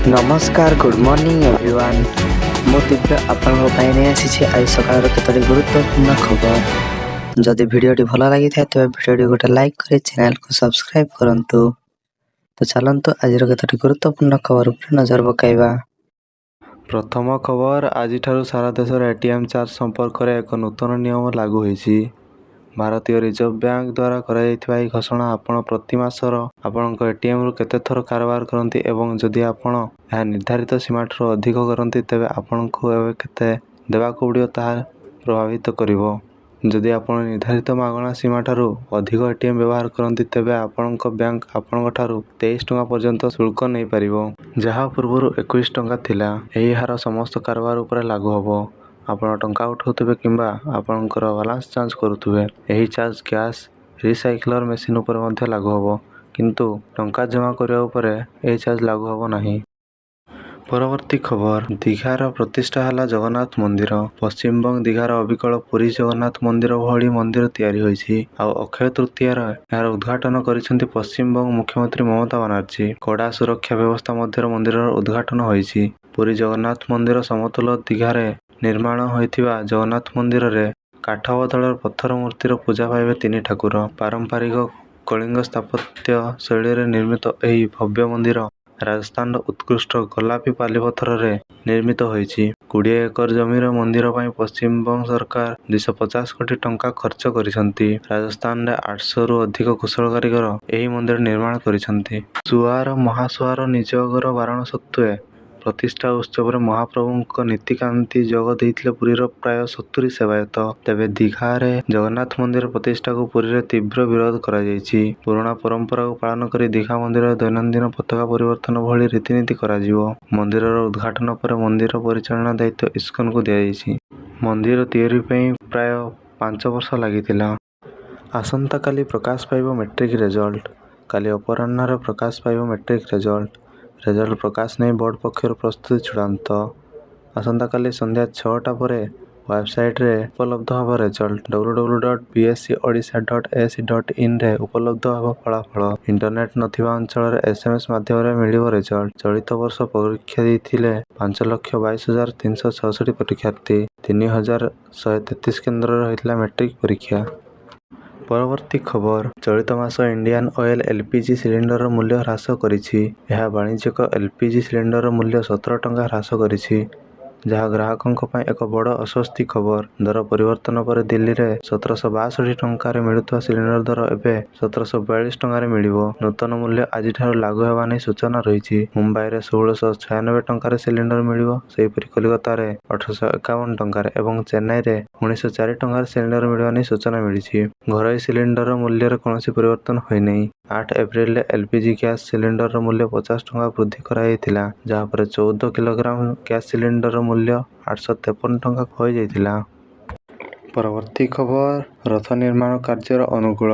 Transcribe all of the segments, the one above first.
ନମସ୍କାର, good morning everyone. ମୁଁ ଦିବ୍ୟ ଆପଣଙ୍କ ପାଇଁ ନେଇ ଆସିଛି ଆଜି ସକାଳର କେତୋଟି ଗୁରୁତ୍ୱପୂର୍ଣ୍ଣ ଖବର। ଯଦି ଭିଡ଼ିଓଟି ଭଲ ଲାଗିଥାଏ, ତେବେ ଭିଡ଼ିଓଟି ଗୋଟେ ଲାଇକ୍ କରି ଚ୍ୟାନେଲକୁ ସବସ୍କ୍ରାଇବ୍ କରନ୍ତୁ। ତ ଚାଲନ୍ତୁ, ଆଜିର କେତୋଟି ଗୁରୁତ୍ୱପୂର୍ଣ୍ଣ ଖବର ଉପରେ ନଜର ପକାଇବା। ପ୍ରଥମ ଖବର, ଆଜିଠାରୁ ସାରା ଦେଶରେ ଏଟିଏମ୍ ଚାର୍ଜ ସମ୍ପର୍କରେ ଏକ ନୂତନ ନିୟମ ଲାଗୁ ହୋଇଛି। ଭାରତୀୟ ରିଜର୍ଭ ବ୍ୟାଙ୍କ ଦ୍ୱାରା କରାଯାଇଥିବା ଏହି ଘୋଷଣା ଆପଣ ପ୍ରତି ମାସର ଆପଣଙ୍କ ଏଟିଏମରୁ କେତେ ଥର କାରବାର କରନ୍ତି ଏବଂ ଯଦି ଆପଣ ଏହା ନିର୍ଦ୍ଧାରିତ ସୀମାଠାରୁ ଅଧିକ କରନ୍ତି, ତେବେ ଆପଣଙ୍କୁ ଏବେ କେତେ ଦେବାକୁ ପଡ଼ିବ ତାହା ପ୍ରଭାବିତ କରିବ। ଯଦି ଆପଣ ନିର୍ଦ୍ଧାରିତ ମାଗଣା ସୀମାଠାରୁ ଅଧିକ ଏଟିଏମ୍ ବ୍ୟବହାର କରନ୍ତି, ତେବେ ଆପଣଙ୍କ ବ୍ୟାଙ୍କ ଆପଣଙ୍କଠାରୁ 23 ଟଙ୍କା ପର୍ଯ୍ୟନ୍ତ ଶୁଳ୍କ ନେଇପାରିବ, ଯାହା ପୂର୍ବରୁ 21 ଟଙ୍କା ଥିଲା। ଏହି ହାର ସମସ୍ତ କାରବାର ଉପରେ ଲାଗୁ ହେବ, ଆପଣ ଟଙ୍କା ଉଠାଉଥିବେ କିମ୍ବା ଆପଣଙ୍କର ବାଲାନ୍ସ ଯାଞ୍ଚ କରୁଥିବେ। ଏହି ଚାର୍ଜ କ୍ୟାଶ ରିସାଇକ୍ଲର ମେସିନ୍ ଉପରେ ମଧ୍ୟ ଲାଗୁ ହେବ, କିନ୍ତୁ ଟଙ୍କା ଜମା କରିବା ଉପରେ ଏହି ଚାର୍ଜ ଲାଗୁ ହେବ ନାହିଁ। ପରବର୍ତ୍ତୀ ଖବର, ଦୀଘାର ପ୍ରତିଷ୍ଠା ହେଲା ଜଗନ୍ନାଥ ମନ୍ଦିର। ପଶ୍ଚିମବଙ୍ଗ ଦୀଘାର ଅବିକଳ ପୁରୀ ଜଗନ୍ନାଥ ମନ୍ଦିର ଭଳି ମନ୍ଦିର ତିଆରି ହୋଇଛି। ଆଉ ଅକ୍ଷୟ ତୃତୀୟାରେ ଏହାର ଉଦ୍ଘାଟନ କରିଛନ୍ତି ପଶ୍ଚିମବଙ୍ଗ ମୁଖ୍ୟମନ୍ତ୍ରୀ ମମତା ବାନାର୍ଜୀ। କଡ଼ା ସୁରକ୍ଷା ବ୍ୟବସ୍ଥା ମଧ୍ୟରେ ମନ୍ଦିରର ଉଦ୍ଘାଟନ ହୋଇଛି। ପୁରୀ ଜଗନ୍ନାଥ ମନ୍ଦିର ସମତୁଲ ଦୀଘାରେ ନିର୍ମାଣ ହୋଇଥିବା ଜଗନ୍ନାଥ ମନ୍ଦିରରେ କାଠ ବଦଳରେ ପଥର ମୂର୍ତ୍ତିରେ ପୂଜା ପାଇବେ ତିନି ଠାକୁର। ପାରମ୍ପରିକ କଳିଙ୍ଗ ସ୍ଥାପତ୍ୟ ଶୈଳୀରେ ନିର୍ମିତ ଏହି ଭବ୍ୟ ମନ୍ଦିର ରାଜସ୍ଥାନର ଉତ୍କୃଷ୍ଟ ଗୋଲାପୀ ବାଲିପଥରରେ ନିର୍ମିତ ହୋଇଛି। 20 ଏକର ଜମିରେ ମନ୍ଦିର ପାଇଁ ପଶ୍ଚିମବଙ୍ଗ ସରକାର 250 କୋଟି ଟଙ୍କା ଖର୍ଚ୍ଚ କରିଛନ୍ତି। ରାଜସ୍ଥାନରେ 800ରୁ ଅଧିକ କୁଶଳ କାରିଗର ଏହି ମନ୍ଦିର ନିର୍ମାଣ କରିଛନ୍ତି। ସୁଆର ମହାସୁଆର ନିଯୋଗର ବାରଣ ସତ୍ତ୍ୱେ ପ୍ରତିଷ୍ଠା ଉତ୍ସବରେ ମହାପ୍ରଭୁଙ୍କ ନୀତିକାନ୍ତି ଯୋଗ ଦେଇଥିଲେ ପୁରୀର ପ୍ରାୟ 70 ସେବାୟତ। ତେବେ ଦୀଘାରେ ଜଗନ୍ନାଥ ମନ୍ଦିର ପ୍ରତିଷ୍ଠାକୁ ପୁରୀରେ ତୀବ୍ର ବିରୋଧ କରାଯାଇଛି। ପୁରୁଣା ପରମ୍ପରାକୁ ପାଳନ କରି ଦୀଘା ମନ୍ଦିରରେ ଦୈନନ୍ଦିନ ପତାକା ପରିବର୍ତ୍ତନ ଭଳି ରୀତିନୀତି କରାଯିବ। ମନ୍ଦିରର ଉଦ୍ଘାଟନ ପରେ ମନ୍ଦିର ପରିଚାଳନା ଦାୟିତ୍ୱ ଇସ୍କନକୁ ଦିଆଯାଇଛି। ମନ୍ଦିର ତିଆରି ପାଇଁ ପ୍ରାୟ 5 ବର୍ଷ ଲାଗିଥିଲା। ଆସନ୍ତାକାଲି ପ୍ରକାଶ ପାଇବ ମାଟ୍ରିକ ରେଜଲ୍ଟ। କାଲି ଅପରାହ୍ନରେ ପ୍ରକାଶ ପାଇବ ମାଟ୍ରିକ ରେଜଲ୍ଟ। ରେଜଲ୍ଟ ପ୍ରକାଶ ନେଇ ବୋର୍ଡ ପକ୍ଷରୁ ପ୍ରସ୍ତୁତି ଚୂଡ଼ାନ୍ତ। ଆସନ୍ତାକାଲି ସନ୍ଧ୍ୟା 6ଟା ପରେ ୱେବସାଇଟରେ ଉପଲବ୍ଧ ହେବ ରେଜଲ୍ଟ। ww.bseodisha.ac.inରେ ଉପଲବ୍ଧ ହେବ ଫଳାଫଳ। ଇଣ୍ଟରନେଟ ନଥିବା ଅଞ୍ଚଳରେ ଏସଏମଏସ ମାଧ୍ୟମରେ ମିଳିବ ରେଜଲ୍ଟ। ଚଳିତ ବର୍ଷ ପରୀକ୍ଷା ଦେଇଥିଲେ 5,22,366 ପରୀକ୍ଷାର୍ଥୀ। 3133 କେନ୍ଦ୍ରରେ ହୋଇଥିଲା ମାଟ୍ରିକ ପରୀକ୍ଷା। ପରବର୍ତ୍ତୀ ଖବର, ଚଳିତ ମାସ ଇଣ୍ଡିଆନ ଅଏଲ ଏଲପିଜି ସିଲିଣ୍ଡରର ମୂଲ୍ୟ ହ୍ରାସ କରିଛି। ଏହା ବାଣିଜ୍ୟିକ ଏଲପିଜି ସିଲିଣ୍ଡରର ମୂଲ୍ୟ 17 ଟଙ୍କା ହ୍ରାସ କରିଛି, ଯାହା ଗ୍ରାହକଙ୍କ ପାଇଁ ଏକ ବଡ଼ ଆଶ୍ୱସ୍ତି ଖବର। ଦର ପରିବର୍ତ୍ତନ ପରେ ଦିଲ୍ଲୀରେ 1762 ଟଙ୍କାରେ ମିଳୁଥିବା ସିଲିଣ୍ଡର ଦର ଏବେ 1742 ଟଙ୍କାରେ ମିଳିବ। ନୂତନ ମୂଲ୍ୟ ଆଜିଠାରୁ ଲାଗୁ ହେବା ନେଇ ସୂଚନା ରହିଛି। ମୁମ୍ବାଇରେ 1696 ଟଙ୍କାରେ ସିଲିଣ୍ଡର ମିଳିବ। ସେହିପରି କୋଲକାତାରେ 1851 ଟଙ୍କାରେ ଏବଂ ଚେନ୍ନାଇରେ 1904 ଟଙ୍କାରେ ସିଲିଣ୍ଡର ମିଳିବା ନେଇ ସୂଚନା ମିଳିଛି। ଘରୋଇ ସିଲିଣ୍ଡରର ମୂଲ୍ୟରେ କୌଣସି ପରିବର୍ତ୍ତନ ହୋଇନାହିଁ। 8 ଏପ୍ରିଲରେ ଏଲପିଜି ଗ୍ୟାସ ସିଲିଣ୍ଡରର ମୂଲ୍ୟ 50 ଟଙ୍କା ବୃଦ୍ଧି କରାଯାଇଥିଲା, ଯାହା ପରେ 14 କିଲୋଗ୍ରାମ ଗ୍ୟାସ ସିଲିଣ୍ଡରର ମୂଲ୍ୟ 853 ଟଙ୍କା ହୋଇଯାଇଥିଲା। ପରବର୍ତ୍ତୀ ଖବର, ରଥ ନିର୍ମାଣ କାର୍ଯ୍ୟର ଅନୁକୂଳ।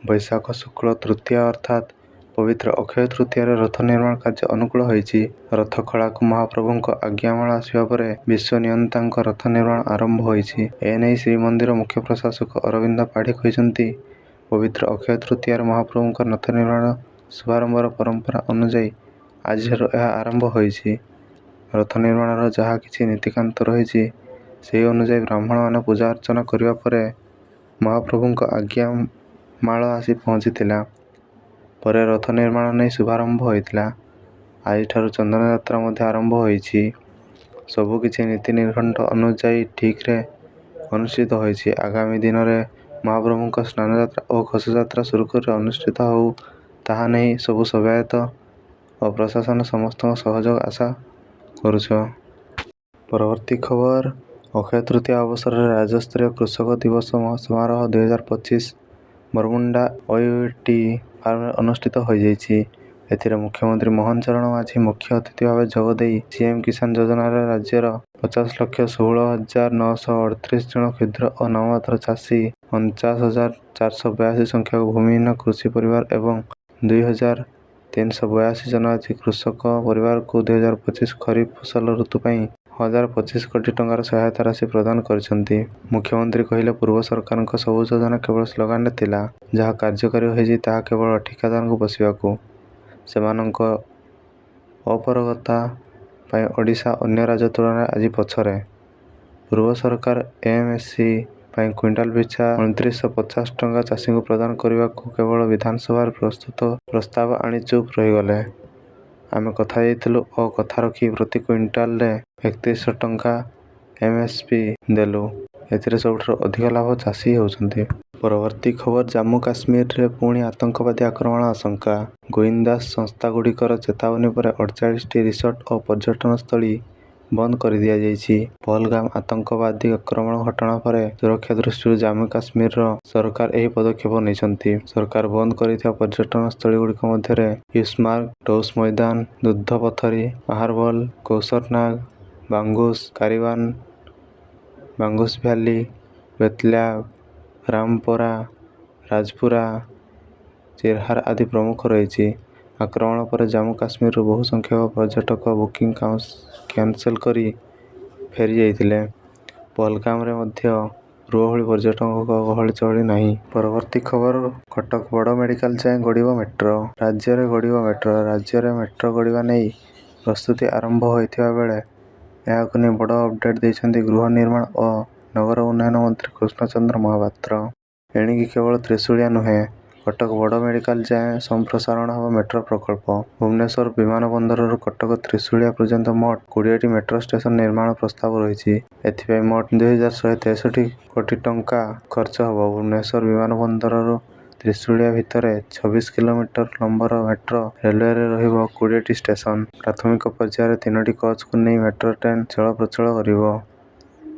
ବୈଶାଖ ଶୁକ୍ଳ ତୃତୀୟା ଅର୍ଥାତ୍ ପବିତ୍ର ଅକ୍ଷୟ ତୃତୀୟାରେ ରଥ ନିର୍ମାଣ କାର୍ଯ୍ୟ ଅନୁକୂଳ ହୋଇଛି। ରଥଖଳାକୁ ମହାପ୍ରଭୁଙ୍କ ଆଜ୍ଞାମାଳ ଆସିବା ପରେ ବିଶ୍ୱନିୟନ୍ତାଙ୍କ ରଥ ନିର୍ମାଣ ଆରମ୍ଭ ହୋଇଛି। ଏନେଇ ଶ୍ରୀମନ୍ଦିର ମୁଖ୍ୟ ପ୍ରଶାସକ ଅରବିନ୍ଦ ପାଢ଼ୀ କହିଛନ୍ତି, ପବିତ୍ର ଅକ୍ଷୟ ତୃତୀୟାରେ ମହାପ୍ରଭୁଙ୍କ ରଥ ନିର୍ମାଣ ଶୁଭାରମ୍ଭର ପରମ୍ପରା ଅନୁଯାୟୀ ଆଜିଠାରୁ ଏହା ଆରମ୍ଭ ହୋଇଛି। ରଥ ନିର୍ମାଣର ଯାହା କିଛି ନୀତିକାନ୍ତ ରହିଛି, ସେହି ଅନୁଯାୟୀ ବ୍ରାହ୍ମଣମାନେ ପୂଜାର୍ଚ୍ଚନା କରିବା ପରେ ମହାପ୍ରଭୁଙ୍କ ଆଜ୍ଞାମାଳ ଆସି ପହଞ୍ଚିଥିଲା। ପରେ ରଥ ନିର୍ମାଣ ନେଇ ଶୁଭାରମ୍ଭ ହୋଇଥିଲା। ଆଜିଠାରୁ ଚନ୍ଦନଯାତ୍ରା ମଧ୍ୟ ଆରମ୍ଭ ହୋଇଛି। ସବୁକିଛି ନୀତି ନିର୍ଘଣ୍ଟ ଅନୁଯାୟୀ ଠିକରେ ଅନୁଷ୍ଠିତ ହୋଇଛି। ଆଗାମୀ ଦିନରେ ମହାପ୍ରଭୁଙ୍କ ସ୍ନାନଯାତ୍ରା ଓ ଘୋଷଯାତ୍ରା ସୁରୁଖୁରୁରେ ଅନୁଷ୍ଠିତ ହେଉ ତାହା ନେଇ ସବୁ ସେବାୟତ ଓ ପ୍ରଶାସନ ସମସ୍ତଙ୍କ ସହଯୋଗ ଆଶା କରୁଛୁ। ପରବର୍ତ୍ତୀ ଖବର, ଅକ୍ଷୟ ତୃତୀୟା ଅବସରରେ ରାଜ୍ୟସ୍ତରୀୟ କୃଷକ ଦିବସ ସମାରୋହ 2025 ବରମୁଣ୍ଡା ଓୟୁଏଟି ଫାର୍ମରେ ଅନୁଷ୍ଠିତ ହୋଇଯାଇଛି। ଏଥିରେ ମୁଖ୍ୟମନ୍ତ୍ରୀ ମୋହନ ଚରଣ ମାଝୀ ମୁଖ୍ୟ ଅତିଥି ଭାବେ ଯୋଗଦେଇ ସିଏମ କିଷାନ ଯୋଜନାରେ ରାଜ୍ୟର 50,16,938 ଜଣ କ୍ଷୁଦ୍ର ଓ ନାମମାତ୍ର ଚାଷୀ, 49,482 ସଂଖ୍ୟକ ଭୂମିହୀନ କୃଷି ପରିବାର ଏବଂ 2382 ଜନଜାତି କୃଷକ ପରିବାରକୁ 2025 ଖରିଫ ଫସଲ ଋତୁ ପାଇଁ 1025 କୋଟି ଟଙ୍କାର ସହାୟତା ରାଶି ପ୍ରଦାନ କରିଛନ୍ତି। ମୁଖ୍ୟମନ୍ତ୍ରୀ କହିଲେ, ପୂର୍ବ ସରକାରଙ୍କ ସବୁ ଯୋଜନା କେବଳ ସ୍ଲୋଗାନରେ ଥିଲା। ଯାହା କାର୍ଯ୍ୟକାରୀ ହୋଇଛି ତାହା କେବଳ ଠିକାଦାରଙ୍କୁ ପୋଷିବାକୁ। ସେମାନଙ୍କ ଅପାରଗତା ପାଇଁ ଓଡ଼ିଶା ଅନ୍ୟ ରାଜ୍ୟ ତୁଳନାରେ ଆଜି ପଛରେ। ପୂର୍ବ ସରକାର ଏମଏସପି ପାଇଁ କୁଇଣ୍ଟାଲ ପିଛା 2950 ଟଙ୍କା ଚାଷୀଙ୍କୁ ପ୍ରଦାନ କରିବାକୁ କେବଳ ବିଧାନସଭାରେ ପ୍ରସ୍ତାବ ଆଣି ଚୁପ ରହିଗଲେ। ଆମେ କଥା ଦେଇଥିଲୁ ଓ କଥା ରଖି ପ୍ରତି କୁଇଣ୍ଟାଲରେ 3100 ଟଙ୍କା ଏମଏସପି ଦେଲୁ। ଏଥିରେ ସବୁଠାରୁ ଅଧିକ ଲାଭ ଚାଷୀ ହେଉଛନ୍ତି। ପରବର୍ତ୍ତୀ ଖବର ଜାମ୍ମୁ-କାଶ୍ମୀରରେ ପୁଣି ଆତଙ୍କବାଦୀ ଆକ୍ରମଣ ଆଶଙ୍କା। ଗୁଇନ୍ଦା ସଂସ୍ଥାଗୁଡ଼ିକର ଚେତାବନୀ ପରେ 48ଟି ରିସୋର୍ଟ ଓ ପର୍ଯ୍ୟଟନସ୍ଥଳୀ ବନ୍ଦ କରିଦିଆଯାଇଛି। ପହଲଗାମ ଆତଙ୍କବାଦୀ ଆକ୍ରମଣ ଘଟଣା ପରେ ସୁରକ୍ଷା ଦୃଷ୍ଟିରୁ ଜାମ୍ମୁ-କାଶ୍ମୀର ସରକାର ଏହି ପଦକ୍ଷେପ ନେଇଛନ୍ତି। ସରକାର ବନ୍ଦ କରିଥିବା ପର୍ଯ୍ୟଟନସ୍ଥଳୀଗୁଡ଼ିକ ମଧ୍ୟରେ ୟୁସମାର୍ଗ, ଟୋସ୍ ମୈଦାନ, ଦୁଧପଥରୀ, ଆହାରବଲ, କୋକସରନାଗ, ବାଙ୍ଗୁସ, କାରିବାନ, ବାଙ୍ଗୁସ ଭ୍ୟାଲି, ବେତଲ୍ୟାବ, ରାମପୋରା, ରାଜପୁରା, ଚିରହାର ଆଦି ପ୍ରମୁଖ ରହିଛି। ଆକ୍ରମଣ ପରେ ଜାମ୍ମୁ-କାଶ୍ମୀରରୁ ବହୁ ସଂଖ୍ୟକ ପର୍ଯ୍ୟଟକ ବୁକିଂ କ୍ୟାନସେଲ କରି ଫେରି ଯାଇଥିଲେ। ପହଲଗାମରେ ମଧ୍ୟ ପୂର୍ବଭଳି ପର୍ଯ୍ୟଟକଙ୍କ ଗହଳି ଚହଳି ନାହିଁ। ପରବର୍ତ୍ତୀ ଖବର କଟକ ବଡ଼ ମେଡିକାଲ ଯାଏଁ ଗଡ଼ିବ ମେଟ୍ରୋ। ରାଜ୍ୟରେ ଗଡ଼ିବ ମେଟ୍ରୋ। ରାଜ୍ୟରେ ମେଟ୍ରୋ ଗଡ଼ିବା ନେଇ ପ୍ରସ୍ତୁତି ଆରମ୍ଭ ହୋଇଥିବା ବେଳେ ଏହାକୁ ନେଇ ବଡ଼ ଅପଡେଟ୍ ଦେଇଛନ୍ତି ଗୃହ ନିର୍ମାଣ ଓ ନଗର ଉନ୍ନୟନ ମନ୍ତ୍ରୀ କୃଷ୍ଣଚନ୍ଦ୍ର ମହାପାତ୍ର। ଏଣିକି କେବଳ ତ୍ରିଶୁଳିଆ ନୁହେଁ, କଟକ ବଡ଼ ମେଡିକାଲ ଯାଏଁ ସମ୍ପ୍ରସାରଣ ହେବ ମେଟ୍ରୋ ପ୍ରକଳ୍ପ। ଭୁବନେଶ୍ୱର ବିମାନବନ୍ଦରରୁ କଟକ ତ୍ରିଶୁଳିଆ ପର୍ଯ୍ୟନ୍ତ ମୋଟ 20ଟି ମେଟ୍ରୋ ଷ୍ଟେସନ ନିର୍ମାଣ ପ୍ରସ୍ତାବ ରହିଛି। ଏଥିପାଇଁ ମୋଟ 2163 କୋଟି ଟଙ୍କା ଖର୍ଚ୍ଚ ହେବ। ଭୁବନେଶ୍ୱର ବିମାନବନ୍ଦରରୁ ତ୍ରିଶୁଳିଆ ଭିତରେ 26 କିଲୋମିଟର ଲମ୍ବର ମେଟ୍ରୋ ରେଲୱେରେ ରହିବ 20ଟି ଷ୍ଟେସନ। ପ୍ରାଥମିକ ପର୍ଯ୍ୟାୟରେ ତିନୋଟି କୋଚକୁ ନେଇ ମେଟ୍ରୋ ଟ୍ରେନ ଚଳପ୍ରଚଳ କରିବ।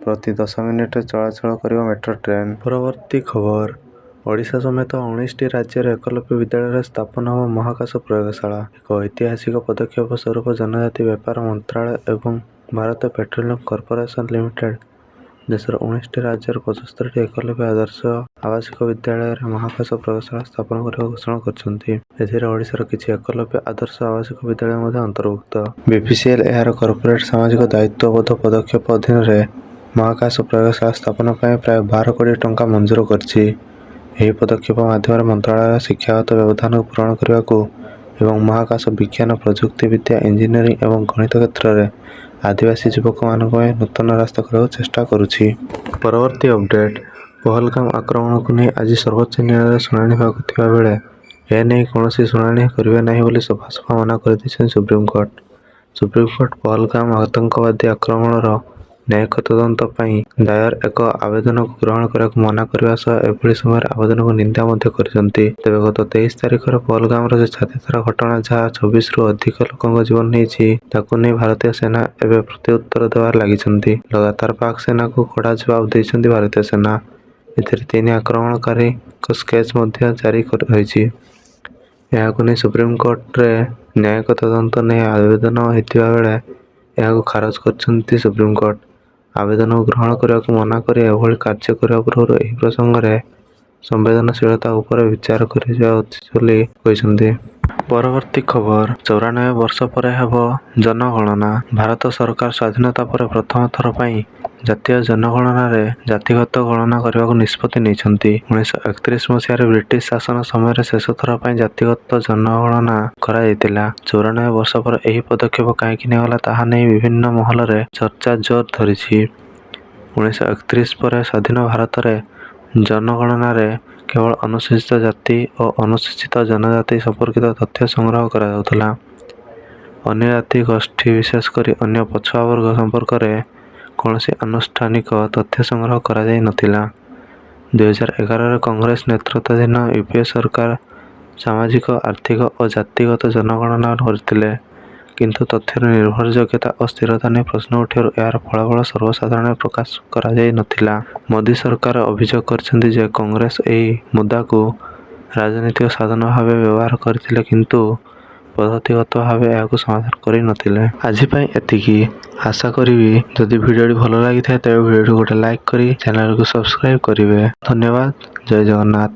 ପ୍ରତି 10 ମିନିଟରେ ଚଳାଚଳ କରିବ ମେଟ୍ରୋ ଟ୍ରେନ। ପରବର୍ତ୍ତୀ ଖବର ଓଡ଼ିଶା ସମେତ 19ଟି ରାଜ୍ୟର ଏକଲବ୍ୟ ବିଦ୍ୟାଳୟରେ ସ୍ଥାପନ ହେବ ମହାକାଶ ପ୍ରୟୋଗଶାଳା। ଏକ ଐତିହାସିକ ପଦକ୍ଷେପ ସ୍ୱରୂପ ଜନଜାତି ବ୍ୟାପାର ମନ୍ତ୍ରାଳୟ ଏବଂ ଭାରତ ପେଟ୍ରୋଲିୟମ କର୍ପୋରେସନ ଲିମିଟେଡ୍ ଦେଶର 19ଟି ରାଜ୍ୟର 75ଟି ଏକଲବ୍ୟ ଆଦର୍ଶ ଆବାସିକ ବିଦ୍ୟାଳୟରେ ମହାକାଶ ପ୍ରୟୋଗଶାଳା ସ୍ଥାପନ କରିବାକୁ ଘୋଷଣା କରିଛନ୍ତି। ଏଥିରେ ଓଡ଼ିଶାର କିଛି ଏକଲବ୍ୟ ଆଦର୍ଶ ଆବାସିକ ବିଦ୍ୟାଳୟ ମଧ୍ୟ ଅନ୍ତର୍ଭୁକ୍ତ। ବିପିସିଏଲ୍ ଏହାର କର୍ପୋରେଟ ସାମାଜିକ ଦାୟିତ୍ୱବୋଧ ପଦକ୍ଷେପ ଅଧୀନରେ ମହାକାଶ ପ୍ରୟୋଗଶାଳା ସ୍ଥାପନ ପାଇଁ ପ୍ରାୟ 12 କୋଟି ଟଙ୍କା ମଞ୍ଜୁର କରିଛି। ଏହି ପଦକ୍ଷେପ ମାଧ୍ୟମରେ ମନ୍ତ୍ରାଳୟ ଶିକ୍ଷାଗତ ବ୍ୟବଧାନକୁ ପୂରଣ କରିବାକୁ ଏବଂ ମହାକାଶ ବିଜ୍ଞାନ, ପ୍ରଯୁକ୍ତିବିଦ୍ୟା, ଇଞ୍ଜିନିୟରିଂ ଏବଂ ଗଣିତ କ୍ଷେତ୍ରରେ ଆଦିବାସୀ ଯୁବକମାନଙ୍କ ପାଇଁ ନୂତନ ରାସ୍ତା ଖୋଲିବାକୁ ଚେଷ୍ଟା କରୁଛି। ପରବର୍ତ୍ତୀ ଅପଡେଟ୍ ପହଲଗାମ ଆକ୍ରମଣକୁ ନେଇ ଆଜି ସର୍ବୋଚ୍ଚ ନ୍ୟାୟାଳୟରେ ଶୁଣାଣି ହେବାକୁ ଥିବା ବେଳେ ଏନେଇ କୌଣସି ଶୁଣାଣି କରିବେ ନାହିଁ ବୋଲି ସଫା ସଫା ମନା କରିଦେଇଛନ୍ତି ସୁପ୍ରିମକୋର୍ଟ। ସୁପ୍ରିମକୋର୍ଟ ପହଲଗାମ ଆତଙ୍କବାଦୀ ଆକ୍ରମଣର ନ୍ୟାୟିକ ତଦନ୍ତ ପାଇଁ ଦାୟର ଏକ ଆବେଦନକୁ ଗ୍ରହଣ କରିବାକୁ ମନା କରିବା ସହ ଏଭଳି ସମୟରେ ଆବେଦନକୁ ନିନ୍ଦା ମଧ୍ୟ କରିଛନ୍ତି। ତେବେ ଗତ 23 ତାରିଖରେ ପହଲଗାମର ଛାତିଥରା ଘଟଣା ଯାହା 26ରୁ ଅଧିକ ଲୋକଙ୍କ ଜୀବନ ନେଇଛି, ତାକୁ ନେଇ ଭାରତୀୟ ସେନା ଏବେ ପ୍ରତିଉତ୍ତର ଦେବାରେ ଲାଗିଛନ୍ତି। ଲଗାତାର ପାକ୍ ସେନାକୁ କଡ଼ା ଜବାବ ଦେଇଛନ୍ତି ଭାରତୀୟ ସେନା। ଏଥିରେ ତିନି ଆକ୍ରମଣକାରୀଙ୍କ ସ୍କେଚ୍ ମଧ୍ୟ ଜାରି ରହିଛି। ଏହାକୁ ନେଇ ସୁପ୍ରିମକୋର୍ଟରେ ନ୍ୟାୟିକ ତଦନ୍ତ ନେଇ ଆବେଦନ ହୋଇଥିବା ବେଳେ ଏହାକୁ ଖାରଜ କରିଛନ୍ତି ସୁପ୍ରିମକୋର୍ଟ। ଆବେଦନକୁ ଗ୍ରହଣ କରିବାକୁ ମନା କରି ଏଭଳି କାର୍ଯ୍ୟ କରିବା ପୂର୍ବରୁ ଏହି ପ୍ରସଙ୍ଗର ସମ୍ବେଦନଶୀଳତା ଉପରେ ବିଚାର କରାଯିବା ଉଚିତ ବୋଲି କହିଛନ୍ତି। ପରବର୍ତ୍ତୀ ଖବର 94 ବର୍ଷ ପରେ ହେବ ଜନଗଣନା। ଭାରତ ସରକାର ସ୍ୱାଧୀନତା ପରେ ପ୍ରଥମ ଥର ପାଇଁ ଜାତୀୟ ଜନଗଣନାରେ ଜାତିଗତ ଗଣନା କରିବାକୁ ନିଷ୍ପତ୍ତି ନେଇଛନ୍ତି। 1931 ମସିହାରେ ବ୍ରିଟିଶ ଶାସନ ସମୟରେ ଶେଷ ଥର ପାଇଁ ଜାତିଗତ ଜନଗଣନା କରାଯାଇଥିଲା। 94 ବର୍ଷ ପରେ ଏହି ପଦକ୍ଷେପ କାହିଁକି ନିଆଗଲା ତାହା ନେଇ ବିଭିନ୍ନ ମହଲରେ ଚର୍ଚ୍ଚା ଜୋର ଧରିଛି। 1931 ପରେ ସ୍ୱାଧୀନ ଭାରତରେ ଜନଗଣନାରେ କେବଳ ଅନୁସୂଚିତ ଜାତି ଓ ଅନୁସୂଚିତ ଜନଜାତି ସମ୍ପର୍କିତ ତଥ୍ୟ ସଂଗ୍ରହ କରାଯାଉଥିଲା। ଅନ୍ୟ ଜାତି ଗୋଷ୍ଠୀ ବିଶେଷ କରି ଅନ୍ୟ ପଛୁଆ ବର୍ଗ ସମ୍ପର୍କରେ କୌଣସି ଆନୁଷ୍ଠାନିକ ତଥ୍ୟ ସଂଗ୍ରହ କରାଯାଇ ନଥିଲା। 2011ରେ କଂଗ୍ରେସ ନେତୃତ୍ୱାଧୀନ ୟୁପିଏ ସରକାର ସାମାଜିକ, ଆର୍ଥିକ ଓ ଜାତିଗତ ଜନଗଣନା କରିଥିଲେ। କିନ୍ତୁ ତଥ୍ୟର ନିର୍ଭରଯୋଗ୍ୟତା ଓ ସ୍ଥିରତା ନେଇ ପ୍ରଶ୍ନ ଉଠିବାରୁ ଏହାର ଫଳାଫଳ ସର୍ବସାଧାରଣରେ ପ୍ରକାଶ କରାଯାଇ ନଥିଲା। ମୋଦି ସରକାର ଅଭିଯୋଗ କରିଛନ୍ତି ଯେ କଂଗ୍ରେସ ଏହି ମୁଦ୍ଦାକୁ ରାଜନୈତିକ ସାଧନ ଭାବେ ବ୍ୟବହାର କରିଥିଲେ କିନ୍ତୁ ପଦ୍ଧତିଗତ ଭାବେ ଏହାକୁ ସମାଧାନ କରି ନଥିଲେ। ଆଜି ପାଇଁ ଏତିକି। ଆଶା କରିବି ଯଦି ଭିଡ଼ିଓଟି ଭଲ ଲାଗିଥାଏ ତେବେ ଭିଡ଼ିଓଟିକୁ ଗୋଟେ ଲାଇକ୍ କରି ଚ୍ୟାନେଲକୁ ସବସ୍କ୍ରାଇବ କରିବେ। ଧନ୍ୟବାଦ, ଜୟ ଜଗନ୍ନାଥ।